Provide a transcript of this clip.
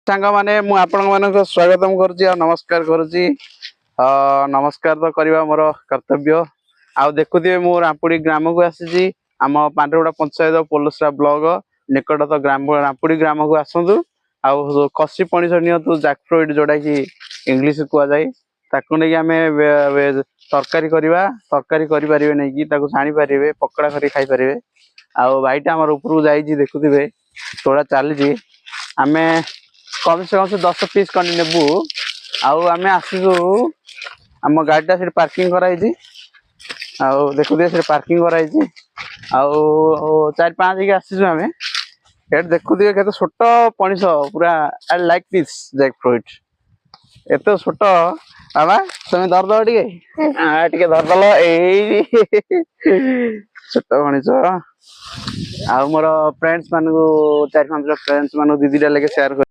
ସାଙ୍ଗମାନେ, ମୁଁ ଆପଣଙ୍କ ମାନଙ୍କୁ ସ୍ୱାଗତମ କରୁଛି ଆଉ ନମସ୍କାର କରୁଛି। ନମସ୍କାର ତ କରିବା ମୋର କର୍ତ୍ତବ୍ୟ। ଆଉ ଦେଖୁଥିବେ, ମୁଁ ରାମପୁଡ଼ି ଗ୍ରାମକୁ ଆସିଛି। ଆମ ପାଣ୍ଡରଗୁଡ଼ା ପଞ୍ଚାୟତ, ପୋଲସରା ବ୍ଲକ ନିକଟତ ଗ୍ରାମ ରାମପୁଡ଼ି ଗ୍ରାମକୁ ଆସନ୍ତୁ ଆଉ କଷି ପଣିସ ନିଅନ୍ତୁ। ଜ୍ୟାକ୍ ଫ୍ରୁଇଟ୍, ଯୋଉଟା କି ଇଂଲିଶ କୁହାଯାଏ, ତାକୁ ନେଇକି ଆମେ ତରକାରୀ କରିବା। ତରକାରୀ କରିପାରିବେ, ନେଇକି ତାକୁ ଛାଣିପାରିବେ, ପକୋଡ଼ା କରି ଖାଇପାରିବେ। ଆଉ ଭାଇଟା ଆମର ଉପରକୁ ଯାଇଛି, ଦେଖୁଥିବେ ତୋଳା ଚାଲିଛି। ଆମେ କମ ସେ କମ ସେ 10 ପିସ୍ ଖଣ୍ଡେ ନେବୁ। ଆଉ ଆମେ ଆସିଛୁ, ଆମ ଗାଡ଼ିଟା ସେଠି ପାର୍କିଂ କରାହେଇଛି। ଆଉ ଦେଖୁଥିବେ, ସେଠି ପାର୍କିଂ କରାହେଇଛି। ଆଉ ଚାରି ପାଞ୍ଚ ହେଇକି ଆସିଛୁ ଆମେ। ଏଠି ଦେଖୁଥିବେ କେତେ ଛୋଟ ପଣିସ ପୁରା, ଲାଇକ୍ this Jack fruit. ଏତେ ଛୋଟ। ବାବା, ତମେ ଧରିଦବ ଟିକେ। ଟିକେ ଧରିଦେଲ ଏଇ ଛୋଟ ପଣିସ। ଆଉ ମୋର ଫ୍ରେଣ୍ଡସ୍ ମାନଙ୍କୁ, ଚାରି ପାଞ୍ଚଟା ଫ୍ରେଣ୍ଡସ୍ ମାନଙ୍କୁ ଦି ଦିଟା ଲେଖେ ସେୟାର।